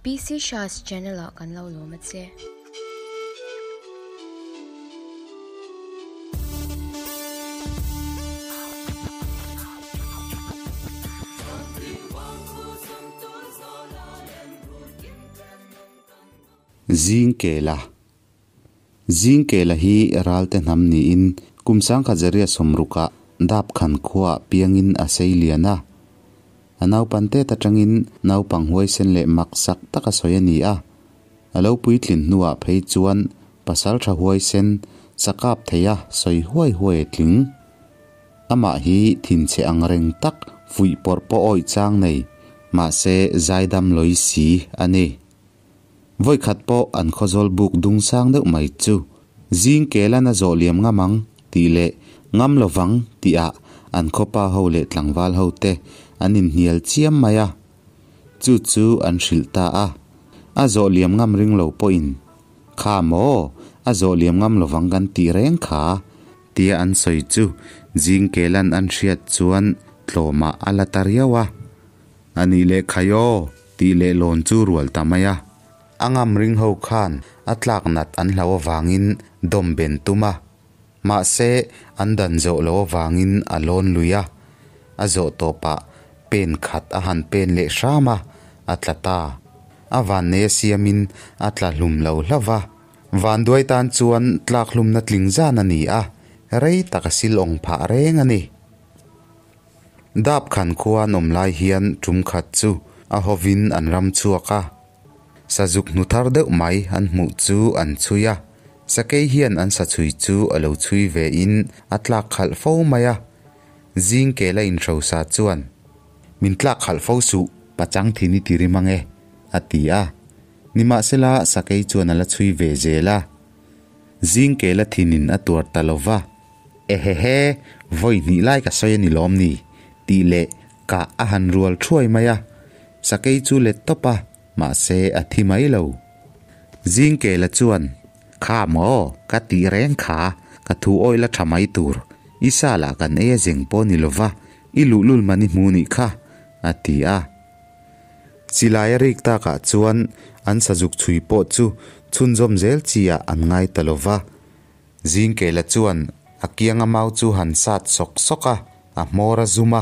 PC Shah's channel ah kan lo lawm a che. Zingkela Zingkela hi Ralte hnam niin kum 1960 ah Dapkhan khuaah piangin a sei lian a. A naupan tet atangin naupang huaisen leh mak sak taka sawi a ni a. A lo puitlin hnuah phei chuan pasal tha huaisen sakap theia sawi huai huai a tling. Amah hi thinchhe ang reng tak fuih pawrh pawh awih chang nei, mahse zaidam lawi si a ni. Vawikhat pawh an khawzawl buk dung sang deuh mai chu zing kelan a zawh liam ngam ang tih leh ngam lovang tihah an khawpa ho leh tlangval ho te an inhnial chiam mai a. Chu chu an hrilh ta a. A zawh liam ngam ring lo pawhin, Kha maw, a zawh liam ngam lovang kan tih reng kha, tia an sawi chu zing kelan an hriat chuan tlawmah a la ta riau a. A nih leh khai aw, tih leh lawn chu rual ta mai a. A ngam ring ho khan a tlak nat an hlau avangin dawm ben tum a. Mahse, an dan zawh lo avangin a lawn lui a. A zawh tawpah pen khat a han pen leh hram a, a tla ta. A vannei a siamin a tla hlum lo hlauh va. Vanduai tan chuan tlak hlumna tling zan a ni a, rei tak a sil awng phah reng a ni. Dap khan khua an awm lai hian tum khat chu a hovin an ram chhuak a. Sazuk hnu thar deuh mai an hmuh chu an chhui a. Sakei hian an sa chhui chu a lo chhui ve in a tlak khalh fo mai a. Zing kel a inhrosa chuan, Min tlak khalh fo suh, pachang thin i ti rim ange, a ti a. Nimahsela sakei chuan a la chhui ve zel a. Zing kel a thinin a tuar ta lo va. Ehehe, vawi hnih lai ka sawi a ni lawm ni? tih leh kah a han rual thuai mai a. Sakei chu let tawp a, mahse a thi mai lo. Zingkela chuan, Kha maw, ka tih reng kha, ka thu awih la tha mai tur. I sa lah kan ei a zeng pawh ni lova, i luhlul man i hmu nih kha, a ti a. Silai a rik takah chuan an sazuk chhui pawh chu chhunzawm zel chi ah an ngai ta lova. Zingkela chuan a kianga mau chu han sat sawk sawk a, a hmawr a zum a.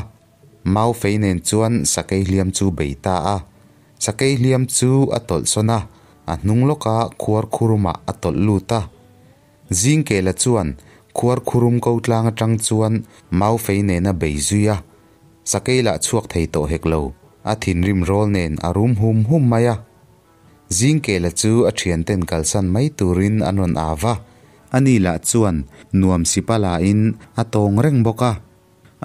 Mau fei nen chuan sakei hliam chu bei ta a. Sakei hliam chu a tawlh sawn a, a hnung lawka khuar khurumah a tawlh lut a. Zingkela chuan khuar khurum ko tlang atang chuan mau fei nen a bei zui a. Sakei lah chhuak thei tawh hek lo, a thinrim rawl nen a rum hum hum mai a. Zingkela chu a thianten kalsan mai turin an rawn au va, ani lah chuan nuam sipa lain a tawng reng bawk a.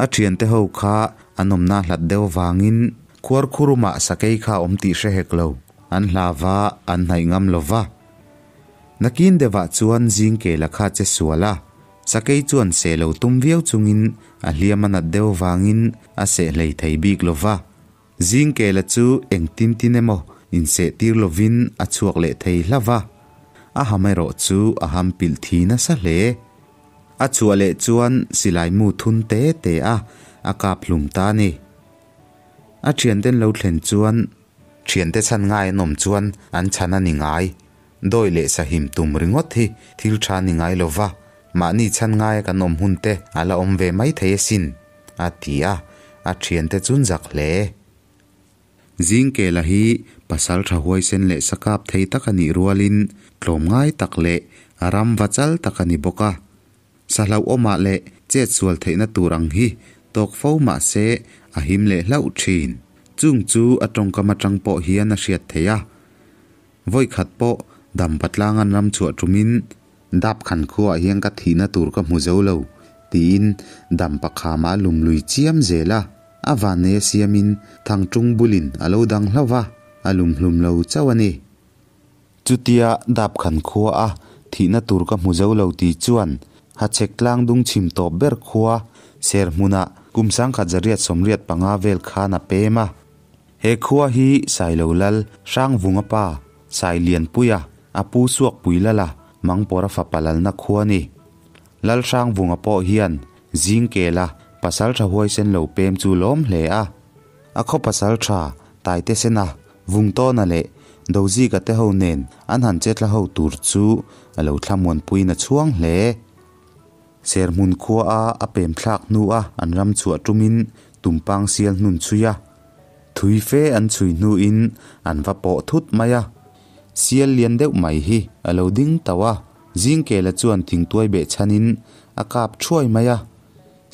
A thiante ho kha an awmna hlat deuh vangin khuarkhurumah sakei kha awm tih hre hek lo, an hla va, an hnaih ngam lo va. Nakin deuhah chuan Zingkela kha che sual a, sakei chuan seh lo tum viau chungin a hliam a nat deuh vangin a seh hlei thei bik lo va. Zingkela chu engtin tin emaw inseh tir lovin a chhuak leh thei hlauh va, a ham erawh chu a ham pilh thi nasa hle. A chhuah leh chuan silai mu thun te te a, a kap hlum ta a ni. A thianten lo thlen chuan. Thiante chhan ngai an awm chuan an chhan a ni ngai. Dawi leh sahim tum ringawt hi thil tha ni ngai lo va, mahni chhan ngaia kan awm hun te a la awm ve mai thei asin. A ti a, a thiante chun zak hle. Zingkela hi pasal tha huaisen leh sakap thei tak a nih rualin tlawmngai tak leh a ram va chal tak a ni bawk a. Sahlauhawmah leh chet sual theihna tur ang hi tawk fo mah se a him leh hlauh thin. Chung chu a tawngkam atang pawh hian a hriat theih a. Vawikhat pawh dampa tlang an ram chhuah tumin dap khan khuaah hian ka thihna tur ka hmu zo lo tiin dampa khamah a lum lui chiam zel a, a vannei a siamin thangtung bulin a lo dang hlauh va, a lum hlum lo chauh a ni. Chutia dap khan khua a thihna tur ka hmu zo lo ti chuan Hachhek tlang dung chhim tawp ber khua Serhmunah kum 1985 vel khan a pem a. He khua hi Sailo Lal, Hrangvunga pa, Sailianpuia, a pu Suakpui Lala, Mangpawra fapa lalna khua a ni. Lal Hrangvunga pawh hian Zingkela pasaltha huaisen lo pem chu lawm hle a. A khaw pasaltha Taitesena, Vungtawna leh Dozika te ho nen an han chetla ho tur chu a lo thlamuanpuiin a chhuang hle. Serhmun khua a a pem thlak hnu a an ram chhuah tumin tumpang sial hnun chhui a. Thui fe an chhui hnuin an va pawh thut mai a. Sial lian deuh mai hi a lo ding tauh a, Zingkela chuan thingtuai beh chhanin a kap thuai mai a.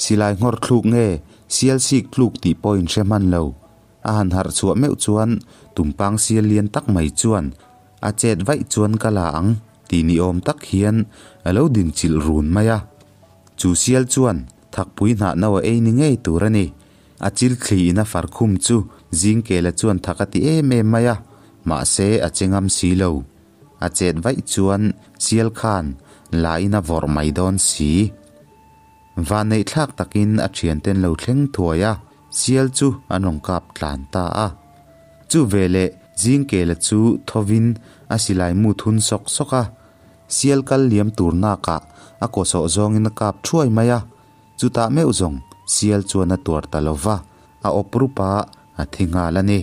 Silai nghawr thluk nge sial sik tluk tih pawh inhre hman lo. A han harh chhuah meuh chuan tumpang sial lian tak mai chuan a chet vaih chuan ka la ang tih ni awm tak hian a lo din chilh run mai a. Chu sial chuan thakpui hnah no a ei ni ngei tur a ni. A chil thli in a far khum chu Zingkela chuan thak a ti em em mai a, mahse a che ngam si lo. A chet vaih chuan sial khan la in a vawrh mai dawn si. Vanneihthlak takin a thianten lo thleng thuai a, sial chu an rawn kap tlan ta a. Chu veleh Zingkela chu thovin a silai mu thun sawk sawk a, sial kal liam tur nakah a kaw sawh zawngin a kap thuai mai a. Chutah meuh zawng sial chuan a tuar ta lo va, a awp rup a, a thi nghal a ni.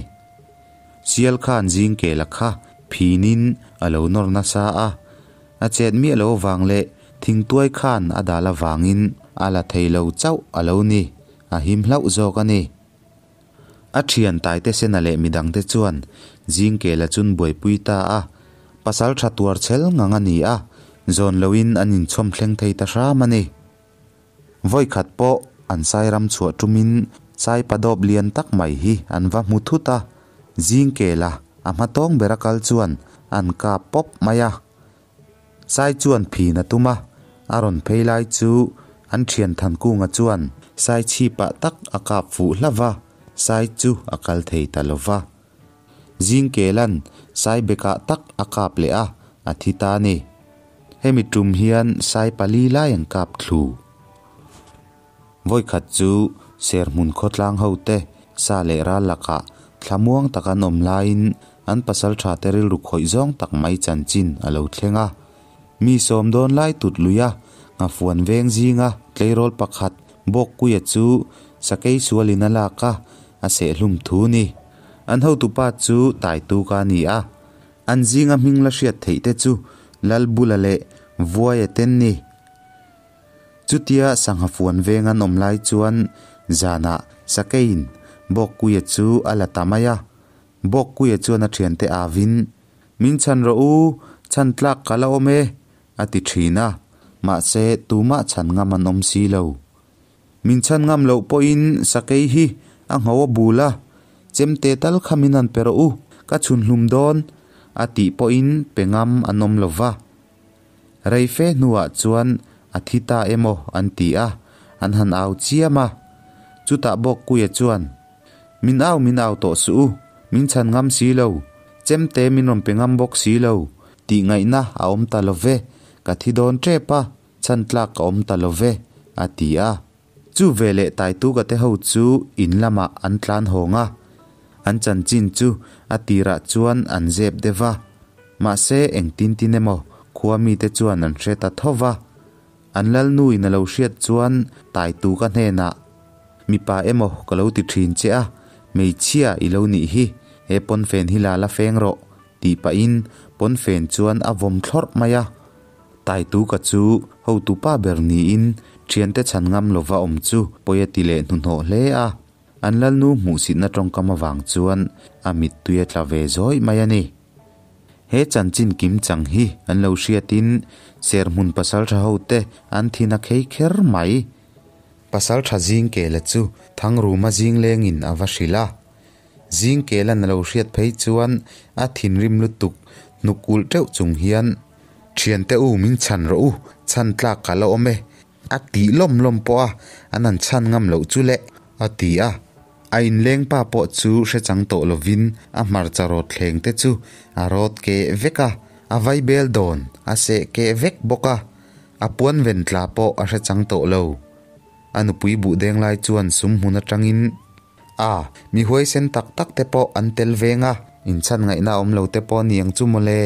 Sial khan Zingkela kha phinin a lo nawr nasa a, A chet miah lo avang leh thingtuai khan a dal avangin a la thei lo chauh a lo ni, a him hlauh zawk a ni. A thian Taite Sena leh midangte chuan Zingkela chun buaipui ta a, pasal tha tuar chhel ngang a ni a, zawn loin an inchhawm thleng thei ta hram a ni. Vawi khat pawh an sai ram chhuah tumin sai padawp lian tak mai hi an va hmu thut a, Zingkela a hma tawng bera kal chuan an kap pawp mai a. Sai chuan phin a tum a, a rawn phei lai chu an thian Thankunga chuan sai chhipah tak a kap fuh hlauh va, sai chu a kal thei ta lo va. Zingkela'n sai bekah tak a kap leh a, a thi ta a ni. Hemi tum hian sai pali lai an kap thlu. Vawikhat chu Serhmun khawtlang hote sa leh ral lakah thlamuang tak an awm laiin an pasal tha te rilru khawih zawng tak mai chanchin a lo thleng a. Mi sawm dawn lai tut lui a, nghafuan veng zinga tleirawl pakhat Bawkkuia chu sakei sualin a lak a, a sehhlum thu ni. An hotupa chu Taituka a ni a. An zinga hming la hriat theih te chu Lalbula leh Vuaia ten ni. Chutia sangha fuan veng an awm lai chuan zanah Sakeiin Bawkkuia chu a la ta mai a. Bawkkuia chuan a thiante avin, Min chhan rawh u, chhan tlak ka la awm e, a ti thin a. Mahse, tumah chhan ngam an awm si lo. Min chhan ngam loh pawhin Sakei hi a ngho a bul a, Chemte tal kha min han pe rawh u, ka chhun hlum dawn, a tih pawhin pe ngam an awm lo va. Rei fe hnuah chuan a thi ta emaw an ti a, an han au chiam a. Chutah bawk Kuia chuan, Min au min au tawh suh u, min chhan ngam si lo, chemte min rawn pe ngam bawk si lo, tih ngaihna a awm ta lo ve, ka thi dawn tep a, chhan tlak ka awm ta lo ve, a ti a. Chu veleh Taituka te ho chu in lamah an tlan hawng a, an chanchin chu a tirah chuan an zep deuh va, mahse engtin tin emaw khua mite chuan an hre ta tho va. An lalnu in a lo hriat chuan Taituka hnenah, Mipa emaw ka lo ti thin che a, hmeichhia i lo nih hi, he pawnfen hi la la feng rawh, tih pahin pawnfen chuan a vawm thlawrh mai a. Taituka chu hotupa ber niin thiante chhan ngam lova awm chu pawi a ti leh hnuhnawh hle a. An lalnu hmuhsitna tawngkam avang chuan a mittui a tla ve zawih mai a ni. He chanchin kim chang hi an lo hriatin Serhmun pasaltha hote an thin a khei kher mai. Pasaltha Zingkela chu Thangruma zinglengin a va hrilh a. Zingkelan a lo hriat phei chuan a thinrim lutuk hnuk ulh teuh chung hian, Thiante u min chhan rawh u, chhan tlak ka la awm e, a tih lawm lawm pawh a, an han chhan ngam loh chu le, a ti a. A inleng pa pawh chu hre chang tawh lovin a hmarcha rawt thleng te chu a rawt keh vek a, a vaibel dawn a seh keh vek bawk a, a puan ven tla pawh a hre chang tawh lo. A nupui buh deng lai chuan sum hmun atangin A, mi huaisen tak tak te pawh an tel veng a, inchhan ngaihna awm lo te pawh ni ang chu mawle,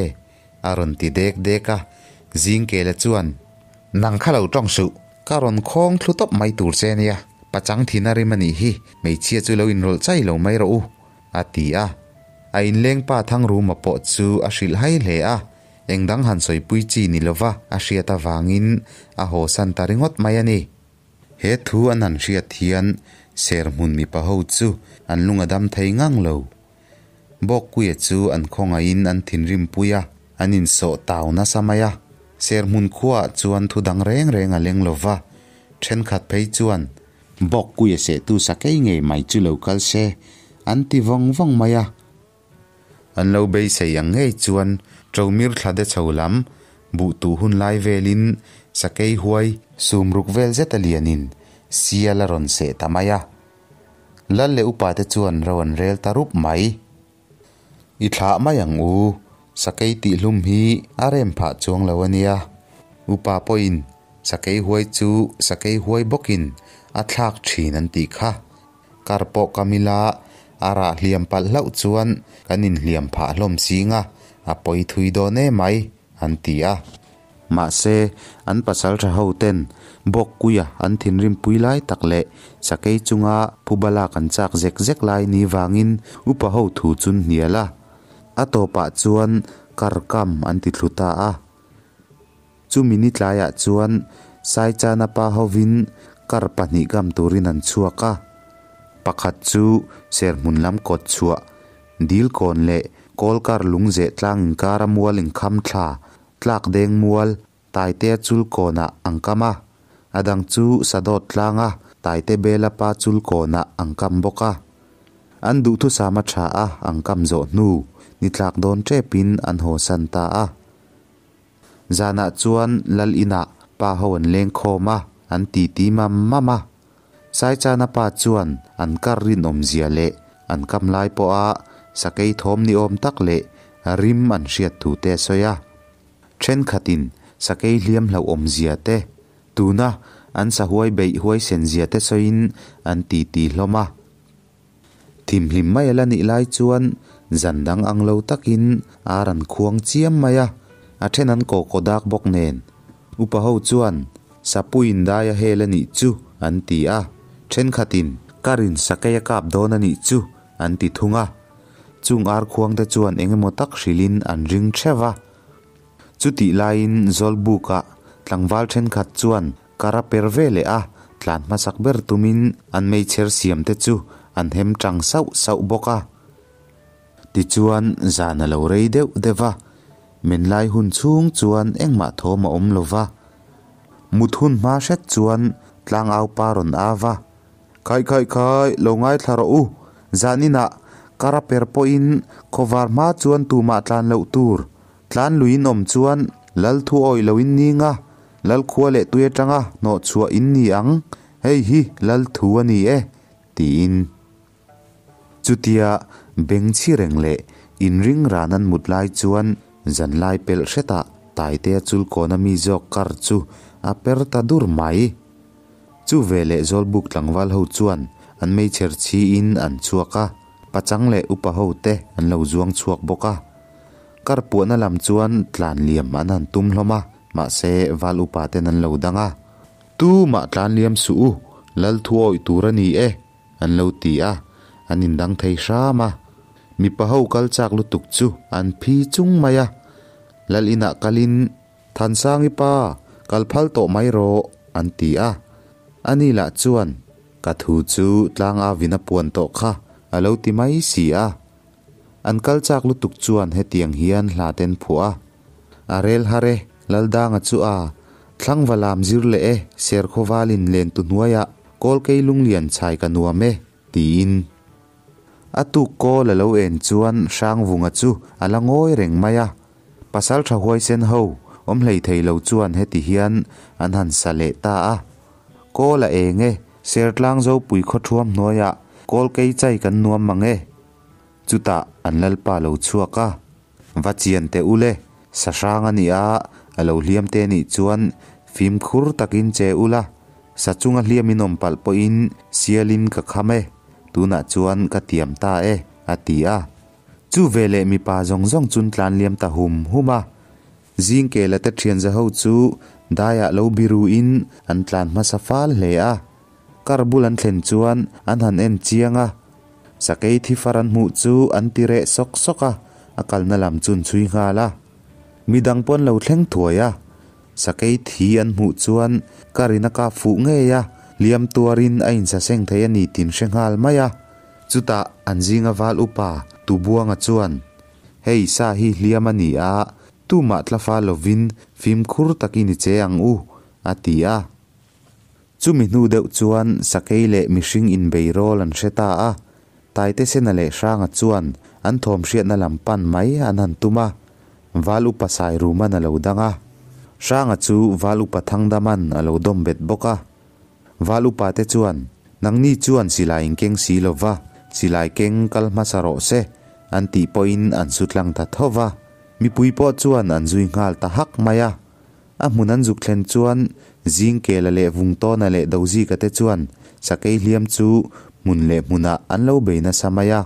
a rawn ti dek dek a. Zingkela chuan, Nang kha lo tawng suh, ka rawn khawng thlu tawp mai tur che nia, pachang thin a rim a nih hi, hmeichhia chu lo inrawlh chai lo mai rawh u, a ti a. A inleng pa Thangruma pawh chu a hrilh hai hle a, eng dang han sawipui chi ni lova a hriat avangin a haw san ta ringawt mai a ni. He thu an han hriat hian Serhmun mipa ho chu an lung a dam thei ngang lo. Bawkkuia chu an khawngaihin an thinrim pui a, an insawh tau nasa mai a. Serhmun khuaah chuan thu dang reng reng a leng lo va, thenkhat phei chuan Bawkkuia sehtu sakei ngei mai chu lo kal se an ti vawng vawng mai a. An lo beisei ang ngei chuan Ṭomir thla de chho lam buh tuh hun lai velin sakei huai sumruk vel zeta lianin sial a rawn seh ta mai a. Lal leh upa te chuan ro an rel ta rup mai. I thlah mai ang u, sakei tihhlum hi a rem phah chuang lo a nia. Upa pawhin sakei huai chu sakei huai bawkin a thlak thin an tih kha. Kar pawh kam ila a rah hliam palh hlauh chuan kan inhliam phah hlawm sing a, a pawi thui dawn em mai, an ti a. Mahse, an pasal tha ho ten Bawkkuia an thinrim pui lai tak leh sakei chunga phuba lak an chak zek zek lai ni vangin upa ho thu chun hnial a. A tawpah chuan kar kam an ti thlu ta a. Chumi ni tlaiah chuan Saichana pa hovin kar pahnih gam turin an chhuak a. Pakhat chu Serhmun lam kawt chhuah, Dilkawn leh Kawlkar lungzeh tlang inkara mual inkham thla, tlak deng mual, Taitea chul kawnah an kam a. A dang chu Sadawt tlanga Taite Bela pa chul kawnah an kam bawk a. An duhthusam a tha a, an kam zawh hnu, ni tlak dawn tepin an haw san ta a. Zanah chuan Lal inah pa ho an leng khawm a, an titi mam mam a. Saichana pa chuan an kar rinawmzia leh an kam lai pawha sakei thawm ni awm tak leh rim an hriat thu te a sawi a. Thenkhatin sakei hliam hlauhawmzia te, tuna an sahuai beih huaisenzia te sawiin an titi hlawm a. Thimhlim mai a la nih lai chuan zan dang ang lo takin ar an khuang chiam mai a, a then an kaw kaw dak bawk nen. Upa ho chuan, Sapuiin dai a hel a nih chu, an ti a, thenkhatin, Karin sakei a kap dawn a nih chu, an ti thung a. Chung ar khuang te chuan eng emaw tak hrilhin an ring theuh a. Chutih laiin Zawlbukah tlangval thenkhat chuan Kar a per ve leh a, tlan hmasak ber tumin an meichher siam te chu an hem tang sauh sauh bawk a. Tichuan zan a lo rei deuh deuh a, men lai hun chhung chuan engmah thawm a awm lo va. Mut hun hma hret chuan tlangau pa rawn au a, Khai khai khai, lo ngaithla rawh u, zan inah kar a per pawhin khawvar hma chuan tumah tlan loh tur, tlan luiin awm chuan lal thu awih loin ning a, Lal khua leh tui atanga hnawh chhuah in ni ang, hei hi Lal thu a ni e, tiin. Chutia beng chhi reng leh inring ran an mut lai chuan zan lai pelh hretah Taitea chul kawna mi zawk kar chu a per ta dur mai. Chu veleh Zawlbuk tlangval ho chuan an meichher chhiin an chhuak a, pachang leh upa ho te an lo zuang chhuak bawk a. Kar puahna lam chuan tlan liam an han tum hlawm a. Mahse, val upa ten an lo dang a. Tu mah tlan liam suh u, lal thu awih tur a ni e, an lo ti a, an indang thei hram a. Mipa ho kal chak lutuk chu an phi chung mai a. Lal inah kalin, Thansangi pa, kal phal tawh mai rawh, an ti a. Ani lah chuan, Ka thu chu tlang avin a puan tawh kha, a lo ti mai si a. An kal chak lutuk chuan hetiang hian hla ten phuah a. A rel har e, Laldanga chu a thlangva lam zir leh e, Serkhawvalin len tu hnuaiah Kawlkei lunglian chhai ka nuam e, tiin. A tuk kawl a lo en chuan Hrangvunga chu a la ngawi reng mai a. Pasal tha huaisen ho awm hlei thei lo chuan heti hian an han sa leh ta a. Kawl a eng e, Sertlang Zopui khaw thuam hnuaiah Kawlkei chai kan nuam mang e. Chutah an lalpa lo chhuak a. Va chian teh u le, sa hrang a nih a, a lo hliam te nih chuan fimkhur takin che u la, sa chunga hliam in awm palh pawhin sialin ka kham e, tunah chuan ka tiam ta e, a ti a. Chu veleh mipa zawng zawng chun tlan liam ta hum hum a. Zingkela te thian za ho chu daiah lo biru in an tlan hmasa fal hle a. Kar bul an thlen chuan an han en chiang a. Sakei thi far an hmuh chu an ti reh sawk sawk a, a kalna lam chu an chhui nghal a. Midang pawh an lo thleng thuai a, sakei thi an hmuh chuan ka rin a kap fuh ngei a, hliam tuarin a insaseng thei a ni tin hre nghal mai a. Chutah an zinga val upa Tubuanga chuan, Hei sa hi hliam a ni a, tumah tlafa lovin fimkhur takin i che ang u, a ti a. Chumi hnu deuh chuan sakei leh mihring inbei rawl an hre ta a, Taitesena leh Hranga chuan an thawm hriatna lam pan mai an han tum a, Val Upa Sairuman a lo dang a, Hranga chu Val Upa Thangdaman a lo dawm bet bawk a. Val Upa te chuan, Nangni chuan silai in keng si lo va, silai keng kal hmasa rawh se, an tih pawhin an su tlang ta tho va, mipui pawh chuan an zui nghal ta hak mai a. A hmun an zuk thlen chuan Zingkela leh Vungtawna leh Dozika te chuan sakei hliam chu hmun leh hmunah an lo bei nasa mai a.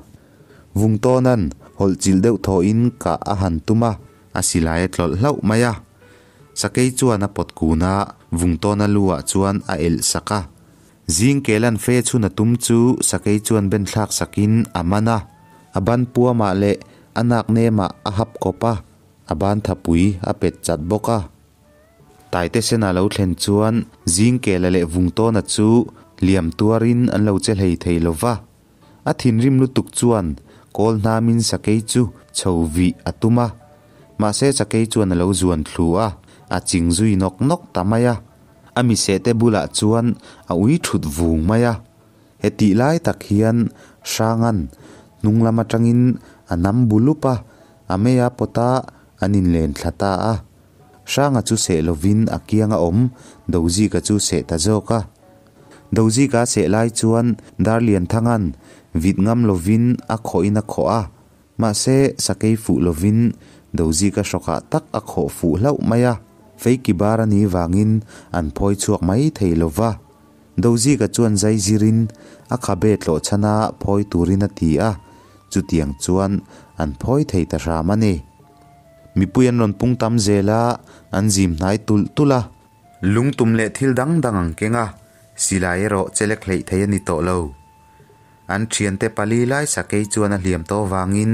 Vungtawna'n hawlh chilh deuh thawhin kah a han tum a, a silai a tlawlh hlauh mai a. Sakei chuan a pawt kun a, Vungtawna lu ah chuan a elh sak a. Zingkela'n fe chhun a tum chu sakei chuan ben thlak sakin a man a, a ban puamah leh a nak nemah a hap kawp a. A ban thapui a pet chat bawk a. Taite sena lo thlen chuan Zingkela leh Vungtawna chu liam tuarin an lo che hlei thei lo va. A thinrim lutuk chuan kawl hnamin sakei chu chho vih a tum a. Mahse sakei chuan a lo zuan thlu a, a ching zui nawk nawk ta mai a. A misehte bulah chuan a ui thut vung mai a. Hetih lai tak hian Hrangan hnung lam atangin a nam bu lup a, a mei a pawt a, an inlen thla ta a. Hranga chu seh lovin a kiang a awm, Dozika chu seh ta zawk a. Dozika a seh lai chuan Darlianthangan vit ngam lovin a khawhin a khawh a, mahse sakei fuh lovin Dozika hrawkah tak a khawh fuh hlauh mai a, feiki bar a nih vangin an phawi chhuak mai thei lova. Dozika chuan zai zirin a khabe tlawh chhana phawi turin a ti a, chutiang chuan an phawi thei ta hram a ni. Mipui an rawn pung tam zel a, an zim hnai tulh tulh a. Lungtum leh thil dang dang ang keng a, silai erawh chelek hleih thei a ni tawh lo. An thiante pali lai sakei chuan a hliam tawh vangin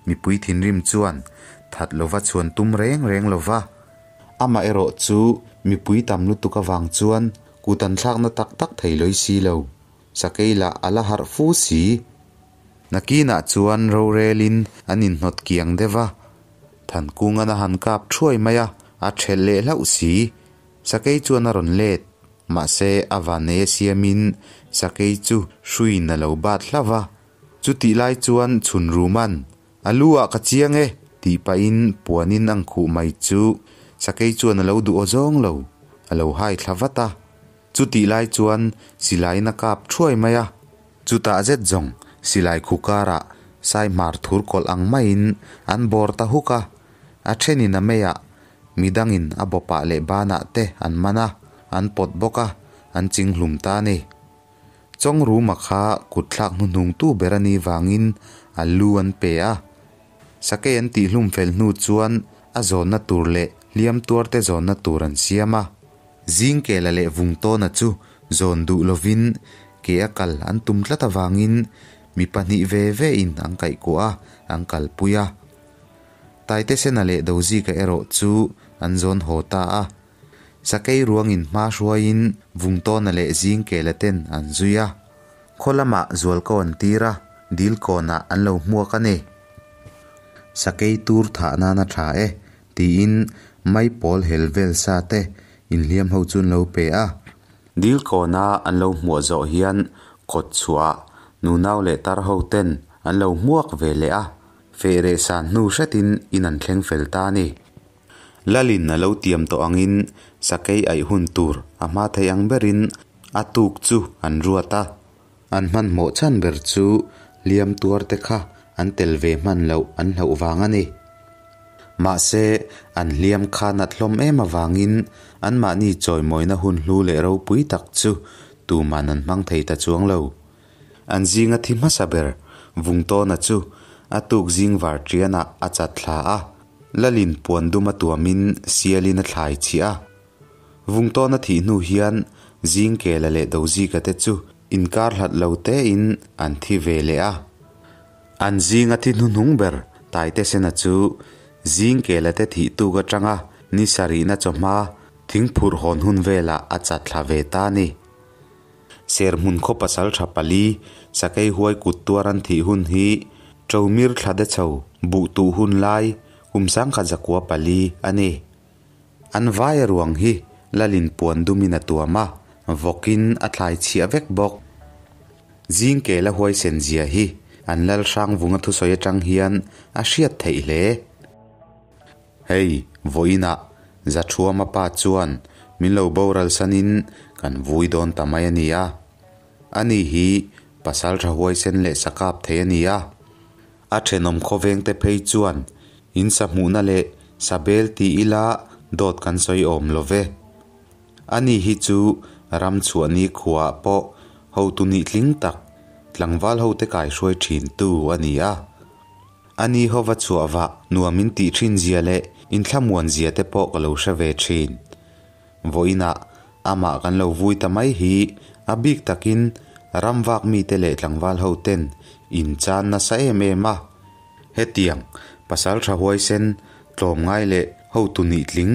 mipui thinrim chuan that lova chhuan tum reng reng lova, Amaherawh chu mipui tam lutuk avang chuan kut an thlakna tak tak thei lawih si lo. Sakei lah a la harh fu si. Nakinah chuan rorelin an inhnawt kiang deuh va, Thankungan a han kap thuai mai a, a thelh leh hlauh si. Sakei chuan a rawn let, mahse a vanei a siamin sakei chu hruiin a lo bat hlauh va. Chutih lai chuan chhun ruman A lu ah ka chiang e, tih pahin puanin ang khuh mai chu sakei chuan a lo duh aw zawng lo, a lo hai thla vat a. Chutih lai chuan silaiin a kap thuai mai a, chutah zet zawng silai khu karah sai hmar thur kawlh ang maiin an bawr ta huk a, a thenin a meiah midangin a bawpah leh banah te an man a, an pawt bawk a, an chinghlum ta a ni. Chawngruma kha kut thlak hnuhnungtu ber a nih vangin a lu an pe a. Sakei an tihhlum fel hnu chuan a zawnna tur leh hliam tuarte zawnna tur an siam a. Zingkela leh Vungtawna chu zawn duh lovin ke a kal an tum tlat avangin mi pahnih ve ve in an kaihkuah a, an kalpui a. Taitesena leh Dozika erawh chu an zawn haw ta a. Sakei ruangin hma hruaiin Vungtawna leh Zingkela ten an zui a. Khaw lamah zualko an tir a, dil kawnah an lo hmuak a ni. Sakei tur thah nan a tha e, tiin maipawl hel vel sa te inhliam ho chu an lo pe a. Dil kawna an lo hmuah zawh hian kawt chhuah nunau leh tar ho ten an lo hmuak ve leh a, feh reh san hnu hretin in an thleng fel ta a ni. Lalin a lo tiam tawh angin sakei aih hun tur a hma thei ang berin a tuk chu an ruat a. An hmanhmawh chhan ber chu hliam tuar te kha an tel ve hman loh an hlauh vang a ni. Mahse, an hliam kha nat hlawm em avangin anmahni chawimawina hun hlu leh ropui tak chu tuman an hmang thei ta chuang lo. An zinga thi hmasa ber Vungtawna chu a tuk zing var ṭianah a chat thla a. Lalin puan dum a tuamin sialin a thlai chhiah a. Vungtawna thih hnu hian Zingkela leh Dozika te chu inkar hlat lo tein an thi ve leh a. An zinga thi hnuhnung ber Taitesena chu Zingkela te thih tuk atanga ni sarihna chawhma thingphurh hawn hun velah a chat thla ve ta a ni. Serhmun khaw pasal tha pali sakei huai kut tuar an thih hun hi Ṭomir thla de chho buh tuh hun lai kum 1904 a ni. An vai ruang hi lalin puan dumin a tuam a, vawkin a thlai chhiah vek bawk. Zingkela huaisen zia hi an lal hrang vunga thusawi atang hian a hriat theih hle. Hei, vawiinah Zathuama pa chuan min lo boral sanin kan vui dawn ta mai a ni a. Ani hi pasal tha huaisen leh sakap thei a ni a. A thenawm khawvengte phei chuan in sa hmuhna leh sa bel ti ila dawt kan sawi awm lo ve. Ani hi chu ram chhuah ni khuaah pawh hotu nih tling tak tlangval hote kaihruai thintu a ni a. Ani hova chhuah vah nuam in tih thin zia leh inthlamuan zia te pawh ka lo hre ve thin. Vawiinah amah kan lo vui ta mai hi a bik takin ram vak mite leh tlangval ho ten in chan nasa em em a. Hetiang pasal tha huaisen tlawm ngai leh hotu nih tling,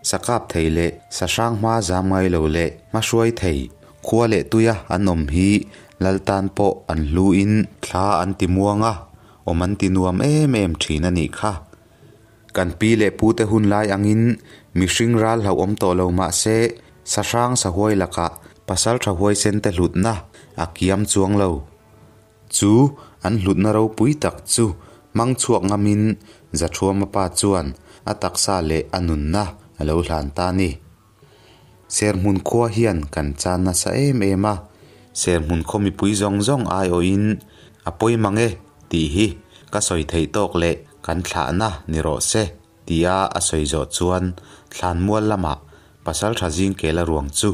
sa kap thei leh sa hrang hma zam ngai lo leh hma hruai thei khua leh tuia an awm hi lal tan pawh an hlu in thla an ti muang a, awm an ti nuam em em thin a nih kha. Kan pi leh pu te hun lai angin mihring ral hlauhawm tawh lo mah se sahrang sahuai lakah pasal tha huaisen te hlutna a kiam chuang lo. Chu an hlutna ropui tak chu hmang chhuak ngamin Zathuama pa chuan a taksa leh a nunna a lo hlan ta a ni. Serhmun khua hian kan chan nasa em em a, Serhmun khaw mipui zawng zawng aiawhin a pawi mang e tih hi ka sawi theih tawk leh kan thlahna ni rawh se tia a sawi zawh chuan thlanmual lamah Pasaltha Zingkela ruang chu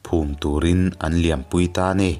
phum turin an liampui ta a ni.